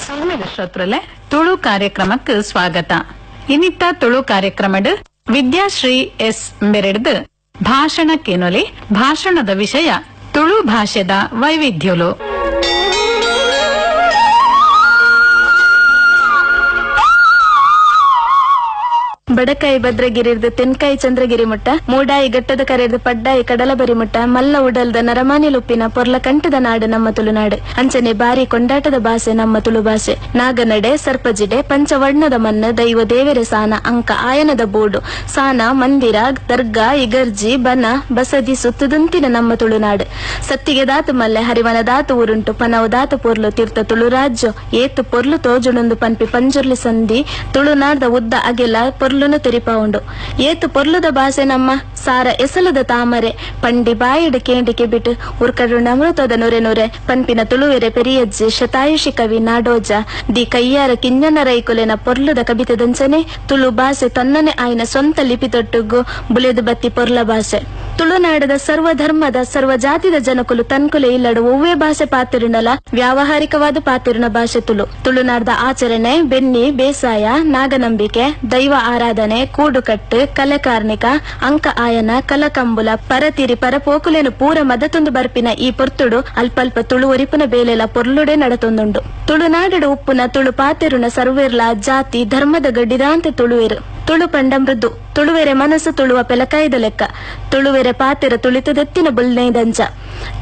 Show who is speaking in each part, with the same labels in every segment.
Speaker 1: ಶ್ರೋತೃಲೆ ತುಳು ಕಾರ್ಯಕ್ರಮಕ್ಕೆ ಸ್ವಾಗತ. ಇನ್ನಿತ್ತ ತುಳು ಕಾರ್ಯಕ್ರಮಡ್ ವಿದ್ಯಾಶ್ರೀ ಎಸ್ ಮೆರೆಡ್ದು ಭಾಷಣ ಕೇನೊಲಿ. ಭಾಷಣದ ವಿಷಯ ತುಳು ಭಾಷೆದ ವೈವಿಧ್ಯಲು.
Speaker 2: ಬಡಕಾಯಿ ಭದ್ರಗಿರಿರ್ದು ತೆನ್ಕಾಯಿ ಚಂದ್ರಗಿರಿ ಮುಟ್ಟ, ಮೂಡಾಯಿ ಗಟ್ಟದ ಕರೆರ್ದು ಪಡ್ಡಾಯಿ ಕಡಲಬರಿ ಮುಟ್ಟ, ಮಲ್ಲ ಉಡಲ್ದ ನರಮಾನಿ ಲುಪ್ಪಿನ ಪೊರ್ಲ ಕಂಠದ ನಾಡು ನಮ್ಮ ತುಳುನಾಡು. ಅಂಚನೆ ಬಾರಿ ಕೊಂಡಾಟದ ಭಾಷೆ ನಮ್ಮ ತುಳು ಭಾಷೆ. ನಾಗನಡೆ ಸರ್ಪಜಿಡೆ ಪಂಚವರ್ಣದ ಮಣ್ಣು, ದೈವ ದೇವೆರೆ ಸಾನ, ಅಂಕ ಆಯನದ ಬೋಡು, ಸಾನ ಮಂದಿರ ದರ್ಗಾ ಇಗರ್ಜಿ ಬನ ಬಸದಿ ಸುತ್ತದಂತಿನ ನಮ್ಮ ತುಳುನಾಡು. ಸತ್ತಿಗೆ ದಾತು ಮಲ್ಲೆ ಹರಿವನ ದಾತು ಊರುಂಟು, ಪನವು ದಾತು ಪೊರ್ಲು ತೀರ್ಥ ತುಳು ರಾಜ್ಯ ಏತು ಪೊರ್ಲು ತೋಜುಣೊಂದು ಪನ್ಪಿ ಪಂಜುರ್ಲಿ ಸಂಧಿ ತುಳುನಾಡ್ದ ಉದ್ದ ಅಗೆಲ ಪೊರ್ಲು ತೆರಿಪಾವುಂಡು. ಏತು ಪೊರ್ಲುದ ಭಾಷೆ ನಮ್ಮ ಸಾರ ಎಸಲದ ತಾಮರೆ ಪಂಡಿ ಬಾಯಿಡು ಕೇಂಡಿಕೆ ಬಿಟ್ಟು ಉರ್ಕಡು ನಮೃತದ ನೊರೆ ನೊರೆ ಪನ್ಪಿನ ತುಳುವೆರೆ ಪೆರಿಯಜ್ಜಿ ಶತಾಯುಷಿ ಕವಿ ನಾಡೋಜ the ಕಯ್ಯಾರ ಕಿಂಜನ ರೈಕುಲೆನ ಪೊರ್ಲುದ ಕವಿತೆದಂಚನೆ ತುಳು ಭಾಷೆ ತನ್ನನೆ ಆಯ್ನ ಸ್ವಂತ ಲಿಪಿ ತೊಟ್ಟುಗು ಬುಲೆದು ಬತ್ತಿ ಪೊರ್ಲ ಭಾಷೆ. ತುಳುನಾಡದ ಸರ್ವ ಧರ್ಮದ ಸರ್ವ ಜಾತಿದ ಜನಕುಲು ತನ್ಕುಲೆ ಇಲ್ಲಡು ಒವ್ವೇ ಭಾಷೆ ಪಾತಿರುನಲ ವ್ಯಾವಹಾರಿಕವಾದ ಪಾತಿರುನ ಭಾಷೆ ತುಳು. ತುಳುನಾಡದ ಆಚರಣೆ ಬೆನ್ನಿ ಬೇಸಾಯ ನಾಗನಂಬಿಕೆ ದೈವ ಆರಾಧನೆ ಕೂಡುಕಟ್ಟು ಕಲೆ ಕಾರ್ಣಿಕ ಅಂಕ ಆಯನ ಕಲಕಂಬುಲ ಪರತಿರಿ ಪರಪೋಕುಲೇನು ಪೂರ ಮದತೊಂದು ಬರ್ಪಿನ ಈ ಪೊರ್ತುಡು ಅಲ್ಪಲ್ಪ ತುಳು ಒರಿಪುನ ಬೇಲೆಲ ಪೊರ್ಲುಡೆ ನಡತೊಂದುಂಡು. ತುಳುನಾಡು ಉಪ್ಪುನ ತುಳು ಪಾತೆರುನ ಸರ್ವೇರ್ಲ ಜಾತಿ ಧರ್ಮದ ಗಡ್ಡಿದಾಂತೆ ತುಳುವೆರು. ತುಳು ಪಂಡ ಮೃದು ತುಳುವೆರೆ ಮನಸ್ಸು ತುಳುವ ಪೆಲಕಾಯ್ದ ಲೆಕ್ಕ ತುಳುವೆರೆ ಪಾತೆರ ತುಳಿತದೆತ್ತಿನ ಬುಲ್ನೈದಂಚ.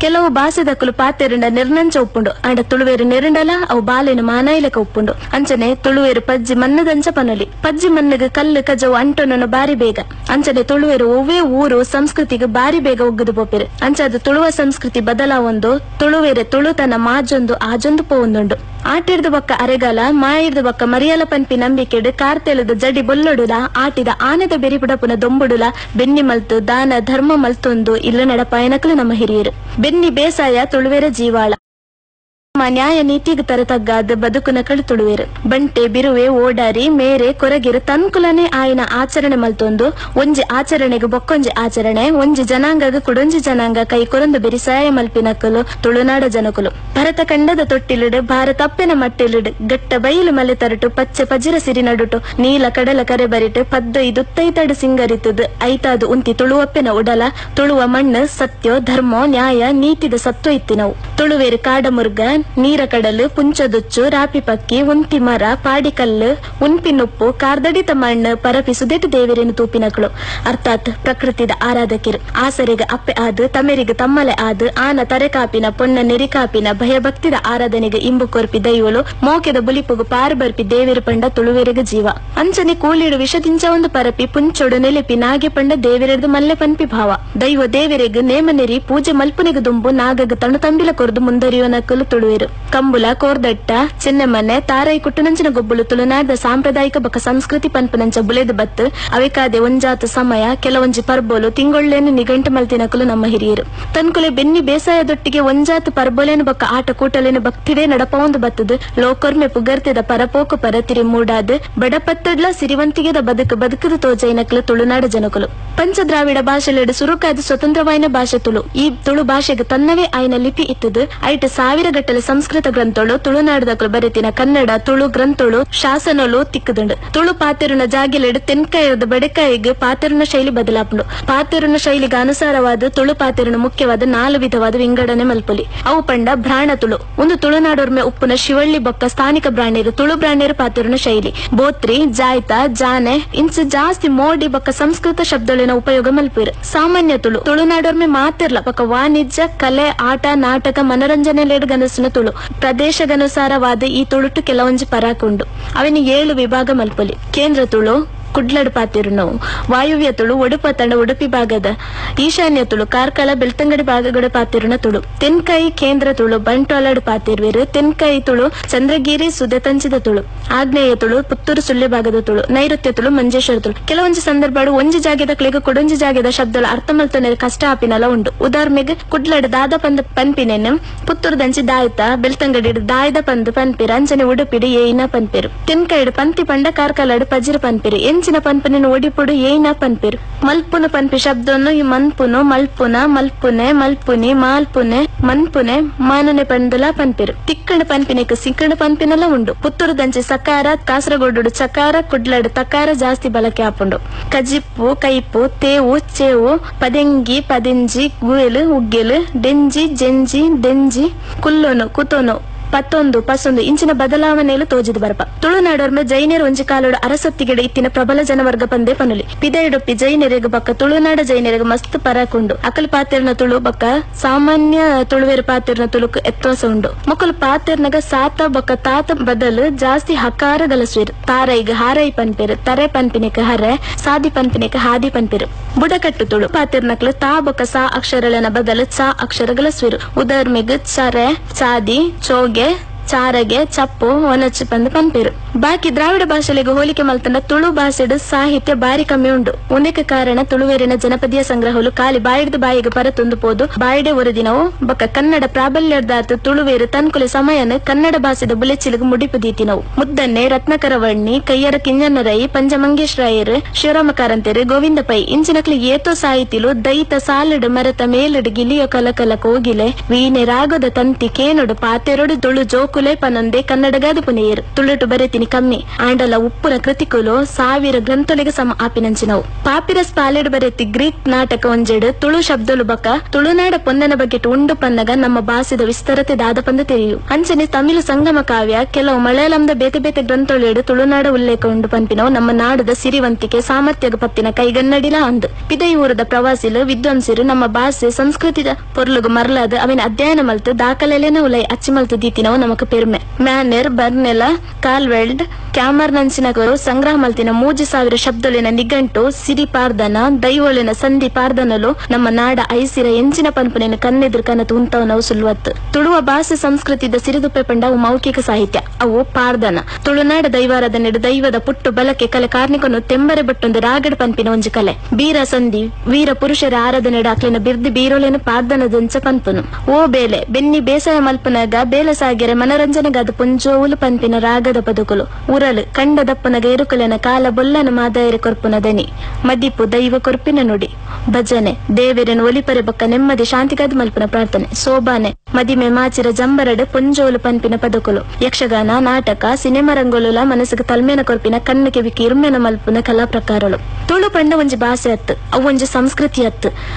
Speaker 2: ಕೆಲವು ಭಾಷೆದಕ್ಕಲು ಪಾತೆರಂಡ ನಿರ್ನಂಚ ಉಪ್ಪುಂಡು, ಅಂಡ ತುಳುವೆರು ನೆರಂಡಲ ಅವು ಬಾಲೆನು ಮಾನಾಯಿಲೆಕ ಉಪ್ಪುಂಡು. ಅಂಚನೆ ತುಳುವೆರು ಪಜ್ಜಿ ಮನ್ನದಂಚ ಪನೊಲಿ. ಪಜ್ಜಿ ಮನ್ನಗ ಕಲ್ಲು ಕಜವು ಅಂಟೊನನು ಬಾರಿ ಬೇಗ. ಅಂಚನೆ ತುಳುವೆರು ಒವ್ವೇ ಊರು ಸಂಸ್ಕೃತಿಗೆ ಬಾರಿ ಬೇಗ ಒಗ್ಗದು ಪೋಪೆರು. ಅಂಚಾದ ತುಳುವ ಸಂಸ್ಕೃತಿ ಬದಲಾವೊಂದು ತುಳುವೆರೆ ತುಳುತನ ಮಾಜೊಂದು ಆಜೊಂದು ಪೋವೊಂದುಂಡು. ಆಟಿರ್ದು ಬೊಕ್ಕ ಅರೆಗಾಲ ಮಾಯಿರ್ದು ಬೊಕ್ಕ ಮರಿಯಲ ಪನ್ಪಿ ನಂಬಿಕೆಡು ಕಾರ್ತೆಲದ ಜಡಿ ಬೊಲ್ಲೊಡುಲ ಆಟಿದ ಆನೆದ ಬೆರಿಪುಡಪುನ ದೊಂಬುಡುಲ ಬೆನ್ನಿ ಮಲ್ತು ದಾನ ಧರ್ಮ ಮಲ್ತೊಂದು ಇಲ್ಲ ನಡಪಾಯನಕಲು ನಮ್ಮ ಹಿರಿಯರು. ಬೆನ್ನಿ ಬೇಸಾಯ ತುಳುವೆರ ಜೀವಾಳ. ನ್ಯಾಯ ನೀತಿಗೆ ತರತಗ್ಗಾದ ಬದುಕುನಕಳು ತುಳುವೆರು. ಬಂಟೆ ಬಿರುವೆ ಓಡಾರಿ ಮೇರೆ ಕೊರಗಿರು ತನ್ಕುಲನೆ ಆಯನ ಆಚರಣೆ ಮಲ್ತೊಂದು ಒಂಜಿ ಆಚರಣೆಗೆ ಬೊಕ್ಕೊಂಜಿ ಆಚರಣೆ ಒಂಜಿ ಜನಾಂಗಗ ಕುಡೊಂಜಿ ಜನಾಂಗ ಕೈ ಕೊರೊಂದು ಬೆರಿಸಾಯ ಮಲ್ಪಿನಕಲು ತುಳುನಾಡ ಜನಕುಲು. ಭರತ ಖಂಡದ ತೊಟ್ಟಿಲಿಡು ಭಾರತಪ್ಪೆನ ಮಟ್ಟಿಲಿಡು ಗಟ್ಟ ಬೈಲು ಮಲೆ ತರಟು ಪಚ್ಚೆ ಪಜಿರ ಸಿರಿ ನಡುಟು ನೀಲ ಕಡಲ ಕರೆ ಬರಿಟು ಪದ್ದೊಯ್ ದುತ್ತೈತಡು ಸಿಂಗರಿತದು ಐತಾದು ಉಂತಿ ತುಳುವಪ್ಪೆನ ಉಡಲ ತುಳುವ ಮಣ್ಣು ಸತ್ಯೋ ಧರ್ಮೋ ನ್ಯಾಯ ನೀತಿದ ಸತ್ವ ಇತ್ತಿನವು. ತುಳುವೇರು ಕಾಡಮುರ್ಗ ನೀರ ಕಡಲು ಪುಂಚದುಚ್ಚು ರಾಪಿ ಪಕ್ಕಿ ಉಂತಿ ಮರ ಪಾಡಿಕಲ್ಲು ಉನ್ಪಿನುಪ್ಪು ಕಾರ್ದಡಿತ ಮಣ್ಣು ಪರಪಿ ಸುದೆಟು ದೇವರೇನು ತೂಪಿನಕಳು ಅರ್ಥಾತ್ ಪ್ರಕೃತಿದ ಆರಾಧಕಿರು. ಆಸರೆಗೆ ಅಪ್ಪೆ ಆದು ತಮೆರಿಗೆ ತಮ್ಮಲೆ ಆದು ಆನ ತರೆಕಾಪಿನ ಪೊಣ್ಣ ನೆರಿಕಾಪಿನ ಭಯಭಕ್ತಿದ ಆರಾಧನೆಗೆ ಇಂಬು ಕೊರ್ಪಿ ದೈವಳು ಮೋಕೆದ ಬುಲಿಪುಗು ಪಾರು ಬರ್ಪಿ ದೇವಿರು ಪಂಡ ತುಳುವೆರೆಗ ಜೀವ. ಅಂಚನೆ ಕೂಲಿಡು ವಿಷದಿಂಚ ಒಂದು ಪರಪಿ ಪುಂಚೊಡು ನೆಲೆಪಿ ನಾಗೆ ಪಂಡ ದೇವಿರದು ಮಲ್ಲೆ ಪನ್ಪಿ ಭಾವ. ದೈವ ದೇವರೆಗ್ ನೇಮ ನೆರಿ ಪೂಜೆ ಮಲ್ಪುನೆಗೆ ದುಂಬು ನಾಗಗ ತಣು ತಂಬಿಲ ಕೊರ್ದು ಮುಂದರಿಯೋ ನಕಲು ತುಳುವೆರು. ಕಂಬುಲ ಕೋರ್ದಟ್ಟ ಚಿನ್ನಮನೆ ತಾರೈ ಕುಟ್ಟುನಂಚಿನ ಗೊಬ್ಬುಲು ತುಳುನಾಡ ಸಾಂಪ್ರದಾಯಿಕ ಬೊಕ ಸಂಸ್ಕೃತಿ ಪನ್ಪುನಂಚ ಬುಲೆದು ಬತ್ತು ಅವೆಕಾದೆ ಒಂಜಾತು ಸಮಯ ಕೆಲವೊಂಜಿ ಪರ್ಬೋಲು ತಿಂಗೊಳ್ಳೇನು ನಿಗಂಟು ಮಲ್ತಿನಕಲು ನಮ್ಮ ಹಿರಿಯರು. ತನ್ಕುಲೆ ಬೆನ್ನಿ ಬೇಸಾಯದೊಟ್ಟಿಗೆ ಒಂಜಾತು ಪರ್ಬೋಲೇನು ಬೊಕ್ಕ ಆಟ ಕೂಟಲೇನು ಭಕ್ತಿಡೇ ನಡಪವೊಂದು ಬತ್ತದು ಲೋಕೊರ್ಮೆ ಪುಗರ್ತೆದ ಪರಪೋಕು ಪರತಿರಿ ಮೂಡಾದು ಬಡಪತ್ತಡ್ಲ ಸಿರಿವಂತಿಗೆದ ಬದುಕು ಬದುಕದು ತೋಜೈನಕಲು ತುಳುನಾಡ ಜನಕುಲು. ಪಂಚದ್ರಾವಿಡ ಭಾಷೆಲೆಡು ಸುರುಕಾದ ಸ್ವತಂತ್ರವಾಯಿನ ಭಾಷೆ ತುಳು. ಈ ತುಳು ಭಾಷೆಗೆ ತನ್ನವೇ ಆಯ್ನ ಲಿಪಿ ಇತ್ತದು. ಐಟ ಸಾವಿರ ಗಟ್ಟಲೆ ಸಂಸ್ಕೃತ ಗ್ರಂಥಗಳು ತುಳುನಾಡದಕಲು ಬರೆತಿನ ಕನ್ನಡ ತುಳು ಗ್ರಂಥಗಳು ಶಾಸನಗಳು ತಿಕ್ಕದುಂಡು. ತುಳು ಪಾತೆರುನ ಜಾಗಿಲೆಡು ತೆನ್ಕಾಯದ ಬಡೆಕಾಯಿಗೆ ಪಾತೆರುನ ಶೈಲಿ ಬದಲಾಪುಂಡು. ಪಾತೆರುನ ಶೈಲಿಗೆ ಅನುಸಾರವಾದ ತುಳು ಪಾತೆರುನ ಮುಖ್ಯವಾದ ನಾಲು ವಿಧವಾದ ವಿಂಗಡಣೆ ಮಲ್ಪೊಲಿ. ಅವು ಪಂಡ ಬ್ರಾಣ ತುಳು ಒಂದು ತುಳುನಾಡೊರ್ಮೆ ಉಪ್ಪುನ ಶಿವಳ್ಳಿ ಬೊಕ್ಕ ಸ್ಥಾನಿಕ ಬ್ರಾಣೇರು ತುಳು ಬ್ರಾಣೇರು ಪಾತೆರುನ ಶೈಲಿ. ಬೋತ್ರಿ ಜಾಯ್ತ ಜಾನೆ ಇಂಚ ಜಾಸ್ತಿ ಮೋಡಿ ಬೊಕ್ಕ ಸಂಸ್ಕೃತ ಶಬ್ದಗಳಿನ ಉಪಯೋಗ ಮಲ್ಪೇರು. ಸಾಮಾನ್ಯ ತುಳು ತುಳುನಾಡೊರ್ಮೆ ಮಾತಿರ್ಲ ಬೊಕ್ಕ ವಾಣಿಜ್ಯ ಕಲೆ ಆಟ ನಾಟಕ ಮನರಂಜನೆ ಗನಸಿನ ತುಳು. ಪ್ರದೇಶಗನುಸಾರವಾದ ಈ ತುಳುಟು ಕೆಲವೊಂಜಿ ಪರಾಕುಂಡು. ಅವನ 7 ವಿಭಾಗ ಮಲ್ಪೊಲಿ. ಕೇಂದ್ರ ತುಳು ಕುಡ್ಲಡು ಪಾತಿರುನವು, ವಾಯುವ್ಯ ತುಳು ಒಡುಪ ತಂಡ ಉಡುಪಿ ಭಾಗದ, ಈಶಾನ್ಯ ತುಳು ಕಾರ್ಕಳ ಬೆಳ್ತಂಗಡಿ ಭಾಗಗಳ ಪಾತಿರುನ ತುಳು, ತೆನ್ಕಾಯಿ ಕೇಂದ್ರ ತುಳು ಬಂಟ್ವಾಳಡು ಪಾತಿರುವೆರು, ತೆನ್ಕಾಯಿ ತುಳು ಚಂದ್ರಗಿರಿ ಸುದೆತಂಚಿದ ತುಳು, ಆಗ್ನೇಯ ತುಳು ಪುತ್ತೂರು ಸುಳ್ಯ ಭಾಗದ ತುಳು, ನೈಋತ್ಯ ತುಳು ಮಂಜೇಶ್ವರ ತುಳು. ಕೆಲವೊಂಜಿ ಸಂದರ್ಭಡು ಒಂಜಿ ಜಾಗದ ಕ್ಲೆಗ ಕೊಡೊಂಜಿ ಜಾಗದ ಶಬ್ದಲ ಅರ್ಥ ಮಲ್ತೊನೆ ಕಷ್ಟ ಆಪಿನಲ ಉಂಡು. ಉದಾಹರಣೆಗೆ ಕುಡ್ಲಡು ದಾದ ಪಂದ್ ಪನ್ಪಿನೆನ್ ಪುತ್ತೂರು ದಂಚಿ ದಾಯ್ತ ಬೆಳ್ತಂಗಡಿ ದಾಯ್ದ ಪಂದ್ ಪನ್ಪಿರು, ಅಂಚನೆ ಉಡುಪಿಡು ಏಯಿನ ಪನ್ಪಿರು, ತೆನ್ಕಾಯಿಡು ಪಂತಿ ಪಂಡ ಕಾರ್ಕಳಡು ಪಜಿರು ಪನ್ಪಿರು. ಇಂಚಿನ ಪನ್ಪುನೆನ್ ಒಡಿಪುಡು ಏನ ಪನ್ಪೆರು. ಮಲ್ಪುನು ಪನ್ಪಿ ಶಬ್ದವನ್ನು ಈ ಮನ್ಪುನು, ಮಲ್ಪುನ, ಮಲ್ಪುನೆ, ಮಲ್ಪುನಿ, ಮಾಲ್ಪುನೆ, ಮನ್ಪುನೆ, ಮಾನುನೆ ಪಂದಲ ಪನ್ಪೆರು. ತಿಕ್ಕಣ ಪನ್ಪಿನೆಕ್ ಸಿಕ್ಕಣ ಪನ್ಪಿನಲ ಉಂಡು. ಪುತ್ತೂರುದಂಚೆ ಸಕಾರ, ಕಾಸರಗೋಡು ಚಕಾರ, ಕುಡ್ಲಡು ತಕಾರ ಜಾಸ್ತಿ ಬಳಕೆ ಆಪುಂಡು. ಕಜಿಪ್ಪು, ಕೈಪು, ತೇವು, ಚೇವು, ಪದೆಂಗಿ, ಪದೆಂಜಿ, ಗುವೆಲು, ಉಗ್ಗೆಲು, ಡೆಂಜಿ, ಜೆಂಜಿ, ದೆಂಜಿ, ಕುಲ್ಲೋನು, ಕುತೋನು, ಪತ್ತೊಂದು, ಪಸೊಂದು ಇಂಚಿನ ಬದಲಾವಣೆಲು ತೋಜಿದ್ ಬರ್ಪ. ತುಳುನಾಡೋರ್ಮೆ ಜೈನರು ಒಂಜಿ ಕಾಲೋಡು ಅರಸೊತ್ತಿಗೆಡೆ ಇತ್ತಿನ ಪ್ರಬಲ ಜನವರ್ಗ ಪಂದೇ ಪನುಲಿ. ಪಿದೈಡೊಪ್ಪಿ ಜೈನರೆಗ್ ಬಕ್ಕ ತುಳುನಾಡ ಜೈನರೆಗ್ ಮಸ್ತ್ ಪರಕುಂಡು. ಅಕಲ್ ಪಾತೆರ್ನ ತುಳು ಬಕ್ಕ ಸಾಮಾನ್ಯ ತುಳುವೆರ್ ಪಾತೆರ್ನ ತುಳುಕು ಎತ್ವಾಸ ಉಂಡು. ಮೊಕಲು ಪಾತೆರ್ನಗ ಸಾತ ಬಕ್ಕ ತಾತ ಬದಲು ಜಾಸ್ತಿ ಹಕಾರ ಗಲಸುವೆರ್. ತಾರೈಗ್ ಹಾರೈ ಪನ್ಪೆರು, ತರೆ ಪನ್ಪಿನೆಕ್ ಹರೆ, ಸಾದಿ ಪನ್ಪಿನೆಕ್ ಹಾದಿ ಪನ್ಪೆರು. ಬುಡಕಟ್ಟು ತುಳು ಪಾತೆರ್ನಕ್ಲು ತಾ ಬೊಕ್ಕ ಸಾ ಅಕ್ಷರಲೆನ ಬದಲು ಚಾ ಅಕ್ಷರ ಗಲಸುವೆರು. ಉದಾಹರಣೆಗ್ ಚರೆ, ಚಾದಿ, ಚೋಗೆ, ಚಾರಗೆ, ಚಪ್ಪು, ಒನಚು ಪಂದ್ ಪನ್ಪೆರು. ಬಾಕಿ ದ್ರಾವಿಡ ಭಾಷೆಲೆಗ್ ಹೋಲಿಕೆ ಮಲ್ತಂಡ ತುಳು ಭಾಷೆಡ್ ಸಾಹಿತ್ಯ ಬಾರಿ ಕಮ್ಮಿ ಉಂಡು. ಉಂದೆಕ್ ಕಾರಣ ತುಳುವೆರಿನ ಜನಪದೀಯ ಸಂಗ್ರಹಲು ಖಾಲಿ ಬಾಯಿಡ್ದು ಬಾಯಿಗೆ ಪರತೊಂದು ಪೋದು ಬಾಯಿಡೆ ಒರದಿನವು. ಬೊಕ್ಕ ಕನ್ನಡ ಪ್ರಾಬಲ್ಯದಾತ್ ತುಳುವೇರು ತನ್ಕುಲೆ ಸಮಯನ ಕನ್ನಡ ಭಾಷೆದ ಬುಲೆಚಿಲಿಗೆ ಮುಡಿಪು ದೀತಿನವು. ಮುದ್ದನ್ನೆ, ರತ್ನಕರವರ್ಣಿ, ಕಯ್ಯರ ಕಿಂಜನ್ನರೈ, ಪಂಜ ಮಂಗೇಶ್ ರಾಯರು, ಶಿವರಾಮ ಕಾರಂತೆರು, ಗೋವಿಂದ ಪೈ ಇಂಚಿನಕ್ಲು ಏತೋ ಸಾಹಿತಿಲು ದೈತ ಸಾಲಡು ಮರತ ಮೇಲಡು ಗಿಲಿಯೋ ಕಲಕಲ ಕೋಗಿಲೆ ವೀಣೆ ರಾಗದ ತಂತಿ ಕೇನೊಡು ಪಾತೆರೊಡು ತುಳು ಜೋಕುಲೆ ಪನೊಂದೆ ಕನ್ನಡಗಾದ ಪುನೆಯರು. ತುಳುಟು ಬರೆತಿನಿ ಕಮ್ಮಿ ಆಂಡಲ ಉಪ್ಪುನ ಕೃತಿಕುಲು ಸಾವಿರ ಗ್ರಂಥೊಲೆಗೆ ಸಮ ಆಪಿನಂಚಿನವು. ಪಾಪಿರಸ್ ಪಾಲೆಡು ಬರೆತಿ ಗ್ರೀಕ್ ನಾಟಕ ಒಂಜೆಡು ತುಳು ಶಬ್ದಲು ಬಕ ತುಳುನಾಡ ಪೊನ್ನನ ಬಗ್ಗೆ ಉಂಡು ಪನ್ನಗ ನಮ್ಮ ಭಾಷೆದ ವಿಸ್ತರತೆ ದಾದ ಪಂದು ತೆರಿಯು. ಅಂಚನೆ ತಮಿಳು ಸಂಗಮ ಕಾವ್ಯ ಕೆಲವು ಮಲಯಾಳಂದ ಬೇತೆ ಬೇತೆ ಗ್ರಂಥೊಳೆಡು ತುಳುನಾಡ ಉಲ್ಲೇಖ ಉಂಡು ಪನ್ಪಿನವು ನಮ್ಮ ನಾಡದ ಸಿರಿವಂತಿಕೆ ಸಾಮರ್ಥ್ಯಗ ಪತ್ತಿನ ಕೈಗನ್ನಡಿಲ ಅಂದು. ಪಿದೈಯೂರದ ಪ್ರವಾಸಿಲು ವಿದ್ವಾಂಸರು ನಮ್ಮ ಭಾಷೆ ಸಂಸ್ಕೃತಿದ ಪೊರ್ಲುಗು ಮರಲಾದ ಅವಿನ ಅಧ್ಯಯನ ಮಲ್ತು ದಾಖಲೆಲೇನ ಉಲೈ ಅಚ್ಚಿಮಲ್ತು ದೀತಿನವು ನಮಕ್ ಪೆರ್ಮೆ. ಮ್ಯಾನೆರ್, ಬರ್ನೆಲ, ಕಾಲ್ವೆಲ್ಡ್, ಕ್ಯಾಮರ್ ನಂಚಿನಗರು ಸಂಗ್ರಹ ಮಲ್ತಿನ 3000 ಶಬ್ದೊಲಿನ ನಿಘಂಟು ಸಿರಿ ಪಾರ್ದನ ದೈವೊಲಿನ ಸಂಧಿ ಪಾರ್ದನಲು ನಮ್ಮ ನಾಡ ಐಸಿರ ಎಂಚಿನ ಪನ್ಪುನೇನು ಕನ್ನೆದುರು ಕನತು ಉಂತವನವು ಸುಲ್ವತ್ತು. ತುಳುವ ಭಾಷೆ ಸಂಸ್ಕೃತಿದ ಸಿರಿದುಪ್ಪೆ ಪಂಡ ಅವು ಮೌಖಿಕ ಸಾಹಿತ್ಯ, ಅವು ಪಾರ್ದನ. ತುಳುನಾಡ ದೈವಾರಾಧನೆ ದೈವದ ಪುಟ್ಟು ಬಲಕೆ ಕಲೆ ಕಾರ್ಣಿಕನು ತೆಂಬರೆ ಬಟ್ಟೊಂದು ರಾಗಡ ಪನ್ಪಿನ ಒಂಜಿ ಕಲೆ. ಬೀರ ಸಂಧಿ ವೀರ ಪುರುಷರ ಆರಾಧನೆ ಅಕ್ಲಿನ ಬಿರ್ದಿ ಬೀರೋಲೇನು ಪಾರ್ದನದಂಚ ಪನ್ಪುನು. ಓ ಬೇಲೆ ಬೆನ್ನಿ ಬೇಸಾಯ ಮಲ್ಪನಾಗ ಬೇಲೆ ಸಾಗೆರೆ ಮನರಂಜನೆಗಾದ ಪುಂಜೋವುಲು ಪನ್ಪಿನ ರಾಗದ ಬದುಕುಲು. ಉರಲು ಕಂಡ ದಪ್ಪನಗ ಎರುಕುಲೆನ ಕಾಲ ಬೊಲ್ಲನ ಮಾದಾಯರ ಕೊರ್ಪುನ ದನಿ. ಮದಿಪು ದೈವ ಕೊರ್ಪಿನ ನುಡಿ. ಭಜನೆ ದೇವೆರನು ಒಲಿಪರೆ ಬೊಕ್ಕ ನೆಮ್ಮದಿ ಶಾಂತಿಗಾದ ಮಲ್ಪುನ ಪ್ರಾರ್ಥನೆ. ಸೋಬಾನೆ ಮದಿಮೆ ಮಾಚಿರ ಜಂಬರಡು ಪುಂಜೋಲು ಪನ್ಪಿನ ಪದಕುಲು. ಯಕ್ಷಗಾನ, ನಾಟಕ, ಸಿನಿಮಾ ರಂಗೋಲುಲ ಮನಸ್ಸಿಗೆ ತಲ್ಮೇನ ಕೊರ್ಪಿನ ಕಣ್ಣು ಕಿವಿకి ಇರ್ಮೇನ ಮಲ್ಪುನ ಕಲಾ ಪ್ರಕಾರಗಳು. ತುಳು ಪಂಡ ಒಂಜಿ ಭಾಷೆ ಅತ್ತು, ಅವು ಒಂಜಿ ಸಂಸ್ಕೃತಿ ಅತ್ತು.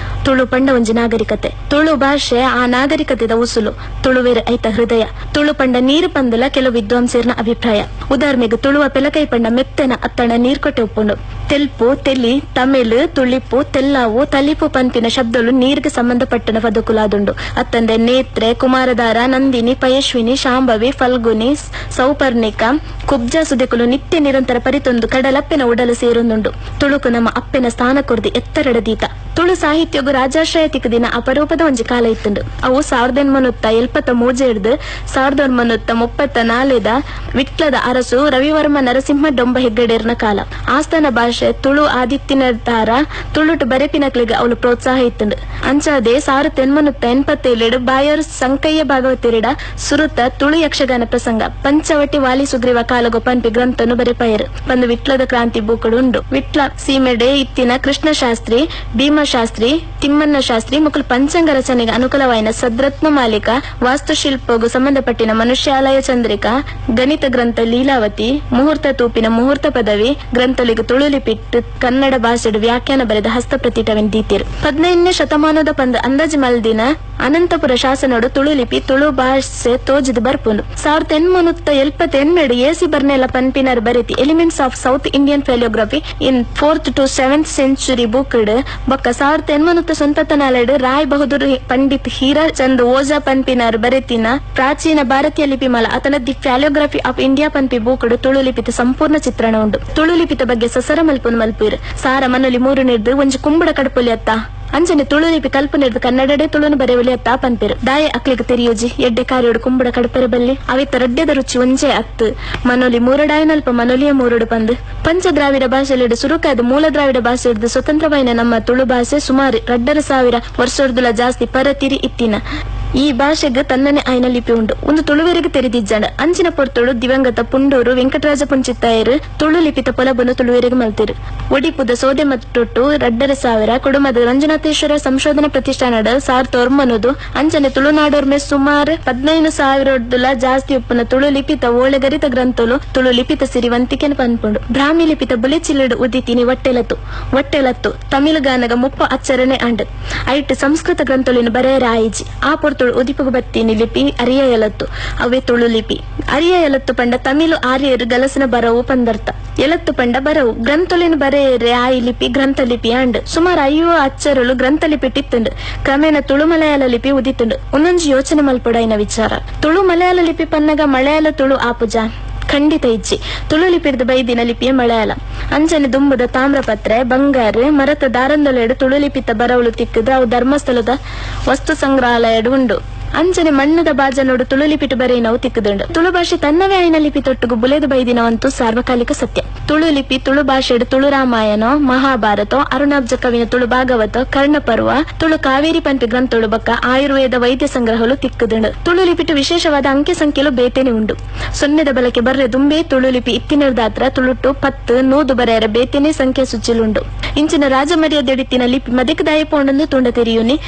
Speaker 2: ತುಳು ಪಂಡ ಒಂಜಿ ನಾಗರಿಕತೆ. ತುಳು ಭಾಷೆ ಆ ನಾಗರಿಕತೆದ ಉಸುಲು. ತುಳುವೇರು ಐತ ಹೃದಯ. ತುಳು ಪಂಡ ನೀರು ಪಂದಲ ಕೆಲವು ವಿದ್ವಾಂಸರ್ನ ಅಭಿಪ್ರಾಯ. ಉದಾಹರಣೆಗೆ ತುಳುವ ಪೆಲಕೈ ಪಂಡ ಮೆತ್ತನ ಅತ್ತಣ ನೀರ್ಕೊಟ್ಟೆ ಉಪ್ಪುಂಡು. ತೆಲ್ಪು, ತೆಲಿ, ತಮಿಳು, ತುಳಿಪು, ತೆಲ್ಲಾವು, ತಲಿಪು ಪನ್ಪಿನ ಶಬ್ದಲು ನೀರಿಗೆ ಸಂಬಂಧಪಟ್ಟನ ಪದಕುಲಾದುಂಡು. ಅತ್ತಂದೆ ನೇತ್ರೆ, ಕುಮಾರಧಾರ, ನಂದಿನಿ, ಪಯಶ್ವಿನಿ, ಶಾಂಭವಿ, ಫಲ್ಗುನಿ, ಸೌಪರ್ಣಿಕ, ಕುಬ್ಜ ಸುದೆಕುಲು ನಿತ್ಯ ನಿರಂತರ ಪರಿತೊಂದು ಕಡಲಪ್ಪೆನ ಉಡಲು ಸೇರೊಂದುಂಡು. ತುಳುಕು ನಮ್ಮ ಅಪ್ಪೆನ ಸ್ಥಾನ ಕೊರ್ದಿ ಎತ್ತರಡ ದೀತ. ತುಳು ಸಾಹಿತ್ಯಗು ರಾಜಾಶ್ರಯ ತಿಕ್ಕದಿನ ಅಪರೂಪದ ಒಂಜಿ ಕಾಲ ಇತ್ತುಂಡು. ಅವು 1873 1934 ವಿಟ್ಲದ ಅರಸು ರವಿವರ್ಮ ನರಸಿಂಹ ಡೊಂಬ ಹೆಗ್ಗಡೇರ್ನ ಕಾಲ. ಆಸ್ಥಾನ ಭಾಷೆ ತುಳು ಆದಿತ್ಯನ ತಾರ ತುಳುಟು ಬರೆಪಿನಕ್ಲಿಗೆ ಅವಳು ಪ್ರೋತ್ಸಾಹ ಇತ್ತುಂಡು. ಅಂಚಾದೆ 1887 ಬಾಯರ್ ಸಂಕಯ್ಯ ಭಾಗವತಿರಿಡ ಸುರುತ ತುಳು ಯಕ್ಷಗಾನ ಪ್ರಸಂಗ ಪಂಚವಟಿ ವಾಲಿ ಸುಗ್ರೀವ ಕಾಲಗೋ ಪನ್ಪಿ ಗ್ರಂಥನು ಬರೆಪಾಯರು. ಪಂದು ವಿಟ್ಲದ ಕ್ರಾಂತಿ ಬೂಕುಡು ಉಂಡು. ವಿಟ್ಲ ಸೀಮೆಡೆ ಇತ್ತಿನ ಕೃಷ್ಣಶಾಸ್ತ್ರಿ, ಭೀಮಶಾಸ್ತ್ರಿ, ತಿಮ್ಮಣ್ಣ ಶಾಸ್ತ್ರಿ ಮುಕುಲು ಪಂಚಾಂಗ ರಚನೆಗೆ ಅನುಕೂಲವಾಯಿನ ಸದ್ರತ್ನ ಮಾಲಿಕ, ವಾಸ್ತುಶಿಲ್ಪಗೂ ಸಂಬಂಧಪಟ್ಟಿನ ಮನುಷ್ಯಾಲಯ ಚಂದ್ರಿಕಾ, ಗಣಿತ ಗ್ರಂಥ ಲೀಲಾವತಿ, ಮುಹೂರ್ತ ತೂಪಿನ ಮುಹೂರ್ತ ಪದವಿ ಗ್ರಂಥಲಿಗೆ ತುಳು ಲಿಪಿಟ್ಟು ಕನ್ನಡ ಭಾಷೆಡು ವ್ಯಾಖ್ಯಾನ ಬರೆದ ಹಸ್ತಪ್ರತಿಟವೆನ್ ದೀತಿರು. 15ನೇ ಶತಮಾನದ ಪಂದ ಅಂದಾಜು ಮಲ್ದಿನ ಅನಂತಪುರ ಶಾಸನೋಡು ತುಳು ಲಿಪಿ ತುಳು ಭಾಷೆ ತೋಜಿದು ಬರ್ಪುಂಡು. 1878 AC ಬರ್ನೆಲ ಪನ್ಪಿನರ್ ಬರೆತಿ elements of South Indian palaeography in 4th to 7th century booked ಬೊಕ್ಕ 1894 ರಾಯ್ ಬಹದ್ದೂರ್ ಪಂಡಿತ್ ಹೀರಾ ಚಂದ್ ಓಜಾ ಪನ್ಪಿನರ್ ಬರೆತಿನ ಪ್ರಾಚೀನ ಭಾರತೀಯ ಲಿಪಿಮಾಲ ಅತನ the ಪ್ಯಾಲಿಯೋಗ್ರಫಿ of India ಪನ್ಪಿ ಬೂಕುಡು ತುಳು ಲಿಪಿತ ಸಂಪೂರ್ಣ ಚಿತ್ರಣ ಉಂಡು. ತುಳು ಲಿಪಿತ ಬಗ್ಗೆ ಸಸರ ಮಲ್ಪುನು ಮಲ್ಪೀರ್. ಸಾರ ಮನೊಲಿ ಮೂರು ನಿರ್ದು ಒಂಜಿ ಕುಂಬುಡ ಕಡಪೊಲಿ ಅತ್ತ ಅಂಚನೆ ತುಳು ಲಿಪಿ ಕಲ್ಪನೆರ್ದು ಕನ್ನಡಡೆ ತುಳುನು ಬರೆವಲಿ ಅತ್ತ ಪನ್ಪೆರು. ದಾಯ ಅಕ್ಲಿಗೆ ತೆರಿಯೋಜಿ ಎಡ್ಡೆ ಕಾರ್ಯೋಡು ಕುಂಬುಡ ಕಡಪೆರೆ ಬಲ್ಲಿ ಅವಿತ ರಡ್ಡೆದ ರುಚಿ ಒಂಜೇ ಅತ್ತು ಮನೊಲಿ ಮೂರಡಾಯನಲ್ಪ ಮನೊಲಿಯ ಮೂರಡು ಪಂದು. ಪಂಚ ದ್ರಾವಿಡ ಭಾಷೆಲೆಡು ಸುರುಕಾದ ಮೂಲ ದ್ರಾವಿಡ ಭಾಷೆ ಸ್ವತಂತ್ರವಾಯಿನ ನಮ್ಮ ತುಳು ಭಾಷೆ ಸುಮಾರು 2500 ವರ್ಷರ್ದುಲ ಜಾಸ್ತಿ ಪರತಿರಿ ಇತ್ತಿನ. ಈ ಭಾಷೆಗೆ ತನ್ನನೆ ಆಯ್ನ ಲಿಪಿ ಉಂಡು. ಒಂದು ತುಳುವೆರಿಗೆ ತೆರೆದಿಜ್ಜಾಂಡ ಅಂಚಿನ ಪೊರ್ತುಳು ದಿವಂಗತ ಪುಂಡೂರು ವೆಂಕಟರಾಜ ಪುಂಚಿತ್ತಾಯರು ತುಳು ಲಿಪಿತ ಪೊಲಬನ್ನು ತುಳುವೆರಿಗೆ ಮಲ್ತಿರು. ಒಡಿಪುದ ಸೋದೆ ಮಟ್ಟೊಟ್ಟು 2,500 ಕುಡುಮದ ರಂಜನಾಥೇಶ್ವರ ಸಂಶೋಧನಾ ಪ್ರತಿಷ್ಠಾನದ 1900 ಅಂಚನೆ ತುಳುನಾಡೋರ್ಮೆ ಸುಮಾರು 15,000 ಜಾಸ್ತಿ ಉಪ್ಪುನ ತುಳು ಲಿಪಿತ ಓಳೆಗರಿತ ಗ್ರಂಥಲು ತುಳು ಲಿಪಿತ ಸಿರಿವಂತಿಕೆ ಪನ್ಪುಂಡು. ಬ್ರಾಹ್ಮಿ ಲಿಪಿತ ಬುಲೆಚಿಲ್ಲಡು ಉದಿತಿನಿ ಒಟ್ಟೆಲತ್ತು ಒಟ್ಟೆಲತ್ತು ತಮಿಳುಗಾನಗ 30 ಅಚ್ಚರಣೆ ಅಂಡ್ ಐಟ್ ಸಂಸ್ಕೃತ ಗ್ರಂಥಲಿನ ಬರೆಯರ ಆಯಿಜಿ. ಆ ಪೊರ್ತುಳು ಉದಿಪುಗು ಬತ್ತೀನಿ ಲಿಪಿ ಅರಿಯ ಎಲತ್ತು ಅವೇ ತುಳು ಲಿಪಿ. ಅರಿಯ ಎಲತ್ತು ಪಂಡ ತಮಿಳು ಆರ್ಯರು ಗಲಸನ ಬರವು ಪಂದರ್ಥ, ಎಲತ್ತು ಪಂಡ ಬರವು. ಗ್ರಂಥಲಿನ ಬರೆಯರೆ ಆಯಿ ಲಿಪಿ ಗ್ರಂಥ ಲಿಪಿ ಅಂಡ್ ಸುಮಾರು 5 ಅಚ್ಚರಲು ಗ್ರಂಥ ಲಿಪಿ ಟಿತ್ತುಂಡು. ಕ್ರಮೇಣ ತುಳು ಮಲಯಾಳ ಲಿಪಿ ಉದಿತುಂಡು. ಒಂದೊಂದು ಯೋಚನೆ ಮಲ್ಪೊಡಾಯಿನ ವಿಚಾರ. ತುಳು ಮಲಯಾಳ ಲಿಪಿ ಪನ್ನಗ ಮಲಯಾಳ ತುಳು ಆಪುಜ ಖಂಡಿತ ಇಜ್ಜಿ. ತುಳು ಲಿಪಿರ್ದ ಬೈದಿನ ಲಿಪಿಯ ಮಲಯಾಳ. ಅಂಚನೆ ದುಂಬುದ ತಾಮ್ರಪತ್ರೆ ಬಂಗಾರು ಮರತ ದಾರಂದೊಲೆಡು ತುಳು ಲಿಪಿತ ಬರವಲು ತಿಕ್ಕದು ಅವು ಧರ್ಮಸ್ಥಳದ ವಸ್ತು ಸಂಗ್ರಹಾಲಯಡು ಉಂಡು. ಅಂಚನೆ ಮಣ್ಣದ ಬಾಜನೋಡು ತುಳು ಲಿಪಿಟು ಬರೆಯಿನವು ತಿಕ್ಕದುಂಡು. ತುಳು ಭಾಷೆ ತನ್ನವೇ ಆಯ್ನ ಲಿಪಿ ತೊಟ್ಟುಗು ಬುಲೆದು ಬೈದಿನವಂತೂ ಸಾರ್ವಕಾಲಿಕ ಸತ್ಯ. ತುಳು ಲಿಪಿ ತುಳು ಭಾಷೆಡು ತುಳು ರಾಮಾಯಣ, ಮಹಾಭಾರತ, ಅರುಣಾಬ್ಜ ಕವಿನ ತುಳು ಭಾಗವತ, ಕರ್ಣಪರ್ವ, ತುಳು ಕಾವೇರಿ ಪಂಪಿ ಗ್ರಂಥಳು ಬಕ್ಕ ಆಯುರ್ವೇದ ವೈದ್ಯ ಸಂಗ್ರಹಲು ತಿಕ್ಕದುಂಡು. ತುಳು ಲಿಪಿಟು ವಿಶೇಷವಾದ ಅಂಕೆ ಸಂಖ್ಯೆಲು ಬೇತೇನೆ ಉಂಡು. ಸೊನ್ನೆದ ಬಲಕೆ ಬರ್ರೆ ದುಂಬೆ ತುಳು ಲಿಪಿ ಇತ್ತಿನರ್ದಾತ್ರ ತುಳುಟು 10 100 ಬರೆಯರ ಬೇತೇನೆ ಸಂಖ್ಯೆ ಸುಚ್ಚಿಲುಂಡು. ಇಂಚಿನ ರಾಜಮರ್ಯಾದೆಡಿತ್ತಿನ ಲಿಪಿ ಮದಕದಾಯ ಪೋಂಡಂದು ತುಂಡ ತೆರೆಯುನಿ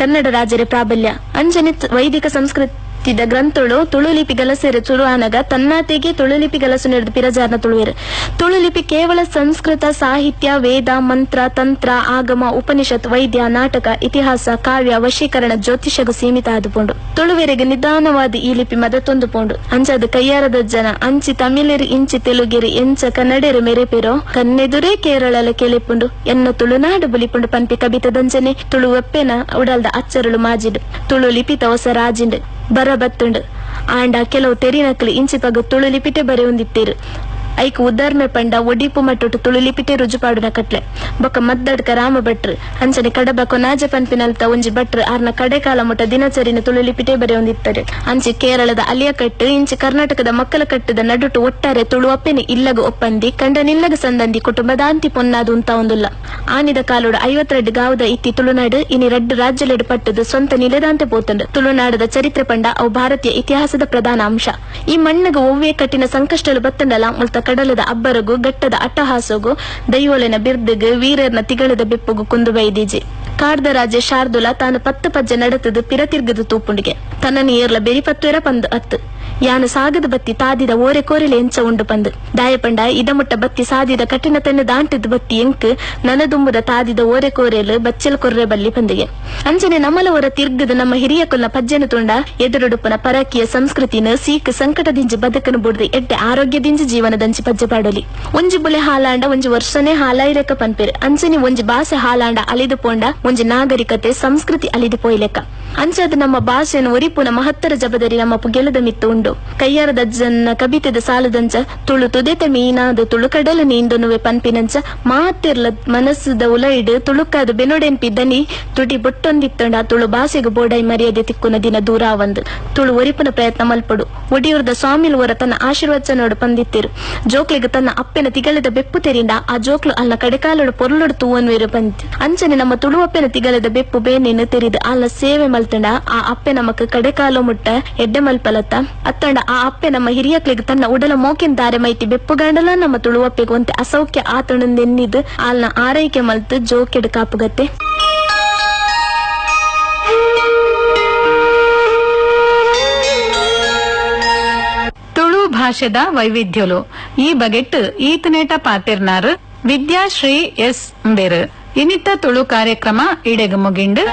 Speaker 2: ಕನ್ನಡ ರಾಜರ ಪ್ರಾಬಲ್ಯ. ಅಂಚನೆ ವೈದಿಕ ಸಂಸ್ಕೃತಿದ ಗ್ರಂಥಳು ತುಳು ಲಿಪಿ ಗಲಸೆರೆ ತುಳು ಆನಗ ತನ್ನಾತೆಗೆ ತುಳು ಲಿಪಿ ಗಲಸು ನೆರೆದು ಪಿರಜಾರ್ನ ತುಳುವೆರು. ತುಳು ಲಿಪಿ ಕೇವಲ ಸಂಸ್ಕೃತ ಸಾಹಿತ್ಯ, ವೇದ, ಮಂತ್ರ, ತಂತ್ರ, ಆಗಮ, ಉಪನಿಷತ್, ವೈದ್ಯ, ನಾಟಕ, ಇತಿಹಾಸ, ಕಾವ್ಯ, ವಶೀಕರಣ, ಜ್ಯೋತಿಷಗೂ ಸೀಮಿತ ಆದುಪೋಂಡು. ತುಳುವೆರೆಗೆ ನಿಧಾನವಾದ ಈ ಲಿಪಿ ಮದತೊಂದು ಪೋಂಡು. ಅಂಚಾದ ಕೈಯಾರದ ಜನ ಅಂಚಿ ತಮಿಳರು ಇಂಚಿ ತೆಲುಗೆರು ಎಂಚ ಕನ್ನಡರು ಮೆರೆಪೆರೋ ಕನ್ನೆದುರೇ ಕೇರಳಲ ಕೆಲೆಪುಂಡು ಎನ್ನ ತುಳುನಾಡು ಬುಲಿಪುಂಡು ಪನ್ಪಿ ಕಬಿತದಂಚನೆ ತುಳು ಒಪ್ಪೆನ ಉಡಲ್ದ ಅಚ್ಚರುಳು ಮಾಜಿಡು ತುಳು ಲಿಪಿತ ಹೊಸ ರಾಜಿಂಡು ಬರ ಬತ್ತುಂಡು. ಆಂಡ ಕೆಲವು ತೆರಿನಕ್ಲು ಇಂಚಿ ಪಗ ತುಳು ಲಿಪಿಟೆ ಬರೆಯೊಂದಿತ್ತೇರು. ಐಕ್ ಉದಾರ್ಮೆ ಪಂಡ ಒಡಿಪು ಮಟ್ಟೊಟ್ಟು ತುಳು ಲಿಪಿಟೆ ರುಜುಪಾಡುನ ಕಟ್ಲೆ ಬೊಕ್ಕ ಮದ್ದಡ್ಕ ರಾಮ ಭಟ್ರು ಅಂಚನೆ ಕಡಬ ಕೊನಾಜ ಪನ್ಪಿನಲ್ತ ಒಂಜಿ ಭಟ್ರು ಆರ್ನ ಕಡೆಕಾಲ ಮುಟ್ಟ ದಿನಚರಿನ ತುಳು ಲಿಪಿಟೆ ಬರೆಯೊಂದಿತ್ತಾರೆ. ಅಂಚೆ ಕೇರಳದ ಅಲಿಯಕಟ್ಟು ಇಂಚೆ ಕರ್ನಾಟಕದ ಮಕ್ಕಳ ಕಟ್ಟದ ನಡುಟು ಒಟ್ಟಾರೆ ತುಳು ಅಪ್ಪೆನೆ ಇಲ್ಲಗ ಒಪ್ಪಂದಿ ಕಂಡನಿಲ್ಲಗ ಸಂದಂದಿ ಕುಟುಂಬದಾಂತಿ ಪೊನ್ನಾದು ಉಂತ ಒಂದುಲ್ಲ. ಆನಿದ ಕಾಲೋಡು 52 ಗಾವದ ಇತ್ತಿ ತುಳುನಾಡು ಇನಿ 2 ರಾಜ್ಯಲೆಡು ಪಟ್ಟದು ಸ್ವಂತ ನಿಲೆದಾಂತೆ ಪೋತಂಡು. ತುಳುನಾಡದ ಚರಿತ್ರೆ ಪಂಡ ಅವು ಭಾರತೀಯ ಇತಿಹಾಸದ ಪ್ರಧಾನ ಅಂಶ. ಈ ಮಣ್ಣಗ ಒವ್ವೇ ಕಠಿಣ ಸಂಕಷ್ಟಲು ಬತ್ತಂಡಲ ಮುಲ್ತ ಕಡಲದ ಅಬ್ಬರಗು ಗಟ್ಟದ ಅಟ್ಟಹಾಸಗು ದೈವೊಲೆನ ಬಿರ್ದಗು ವೀರರ್ನ ತಿಗಳದ ಬೆಪ್ಪುಗು ಕುಂದು ಬೈದೀಜಿ. ಕಾಡ್ದ ರಾಜೆ ಶಾರ್ದುಲ ತಾನು 10 ಪಜ್ಜೆ ನಡತದು ಪಿರತಿರ್ಗದು ತೂಪುಂಡಿಗೆ ತನ್ನನ್ನು ಏರ್ಲ ಬೆರಿಪತ್ವೆರ ಪಂದು ಅತ್ತು ಯಾನು ಸಾಗದ ಬತ್ತಿ ತಾದಿದ ಓರೆ ಕೋರೆಲೆ ಎಂಚ ಉಂಡು ಪಂದು ದಾಯಪಂಡ ಇದಮುಟ್ಟ ಬತ್ತಿ ಸಾದಿದ ಕಠಿಣ ತನ್ನ ದಾಂಟದ ಬತ್ತಿ ಎಂಕ್ ನನದುಂಬುದ ತಾದಿದ ಓರೆ ಕೋರೆಲು ಬಚ್ಚಲ್ ಕೊರ್ರೆ ಬಲ್ಲಿ ಪಂದಿಗೆ. ಅಂಚನೆ ನಮಲ ಹೊರ ತಿರ್ಗದ ನಮ್ಮ ಹಿರಿಯ ಕೊಲ್ಲ ಪಜ್ಜೆನ ತುಂಡ ಎದುರುಡುಪ್ಪನ ಪರಕೀಯ ಸಂಸ್ಕೃತಿನ ಸೀಕ್ ಸಂಕಟದಿಂಜಿ ಬದುಕನು ಬುಡ್ದು ಎಡ್ಡೆ ಆರೋಗ್ಯದಿಂಜಿ ಜೀವನದಂಚಿ ಪಜ್ಜೆ ಪಾಡಲಿ. ಒಂಜಿ ಬುಲೆ ಹಾಲಾಂಡ ಒಂಜಿ ವರ್ಷನೇ ಹಾಲಾಯಿಲೆಕ್ಕ ಪನ್ಪೇರು. ಅಂಚನೆ ಒಂಜಿ ಭಾಷೆ ಹಾಲಾಂಡ ಅಲಿದು ಪೋಂಡ ಒಂಜಿ ನಾಗರಿಕತೆ ಸಂಸ್ಕೃತಿ ಅಲಿದು ಪೋಯ್ಲೆಕ್ಕ. ಅಂಚಾದ ನಮ್ಮ ಭಾಷೆಯನ್ನು ಒರಿಪುನ ಮಹತ್ತರ ಜಬದರಿ ನಮ್ಮ ಪುಗೆಲದ ಮಿತ್ತು ಉಂಡು. ಕೈಯಾರದ ಜನ್ನ ಕಬಿತೆದ ಸಾಲದಂಚ ತುಳು ತುದೆತ ಮೀನಾದ ತುಳು ಕಡಲ ನೀಂದೊನುವೆ ಪನ್ಪಿನಂಚ ಮಾತಿರ್ಲ ಮನಸ್ಸುದ ಉಲೈಡು ತುಳುಕಾದ ಬೆನೊಡೆನ್ಪಿ ದನಿ ತುಡಿ ಬೊಟ್ಟೊಂದಿತ್ತಂಡ ತುಳು ಭಾಷೆಗೆ ಬೋಡೈ ಮರ್ಯಾದೆ ತಿಕ್ಕುನ ದಿನ ದೂರ ಒಂದು ತುಳು ಒರಿಪುನ ಪ್ರಯತ್ನ ಮಲ್ಪಡು. ಒಡಿಯೂರ್ದ ಸ್ವಾಮಿಲ್ ಒರ ತನ್ನ ಆಶೀರ್ವಚನೋಡು ಪಂದಿತ್ತಿರು. ಜೋಕ್ಲಿಗೆ ತನ್ನ ಅಪ್ಪೆನ ತಿಗಳದ ಬೆಪ್ಪು ತೆರಿಂಡ ಆ ಜೋಕ್ಲು ಅಲ್ಲ ಕಡೆಕಾಲೋಡು ಪೊರ್ಲೊಡು ತೂವನ್ವೇರು ಪಂತಿ. ಅಂಚನೆ ನಮ್ಮ ತುಳು ಅಪ್ಪೆನ ತಿಗಳದ ಬೆಪ್ಪು ಬೇನೇನು ತೆರಿದು ಅಲ್ಲ ಸೇವೆ ಮಲ್ತಂಡ ಆ ಅಪ್ಪೆ ನಮಕ್ ಕಡೆಕಾಲು ಮುಟ್ಟ ಎಡ್ಡೆ ಮಲ್ಪಲತ್ತ ಅತ್ತಂಡ ಆ ಅಪ್ಪೆ ನಮ್ಮ ಹಿರಿಯಕ್ಲಿಗೆ ತನ್ನ ಉಡಲ ಮೋಕಿನ ದಾರೆ ಮೈತಿ ಬೆಪ್ಪುಗಾಂಡಲ ನಮ್ಮ ತುಳುವಪ್ಪೆಗೆ ಒಂತೆ ಅಸೌಖ್ಯ ಆತಣಂದೆನ್ನಿದು ಆಲ್ನ ಆರೈಕೆ ಮಲ್ತು ಜೋಕೆಡು ಕಾಪುಗತ್ತೆ.
Speaker 1: ತುಳು ಭಾಷೆದ ವೈವಿಧ್ಯಲು ಈ ಬಗೆಟ್ ಈತನೇಟ ಪಾತಿರ್ನಾರು ವಿದ್ಯಾಶ್ರೀ ಎಸ್ ಬೇರು. ಇನ್ನಿತ ತುಳು ಕಾರ್ಯಕ್ರಮ ಇಡೆಗ ಮುಗಿಂಡು.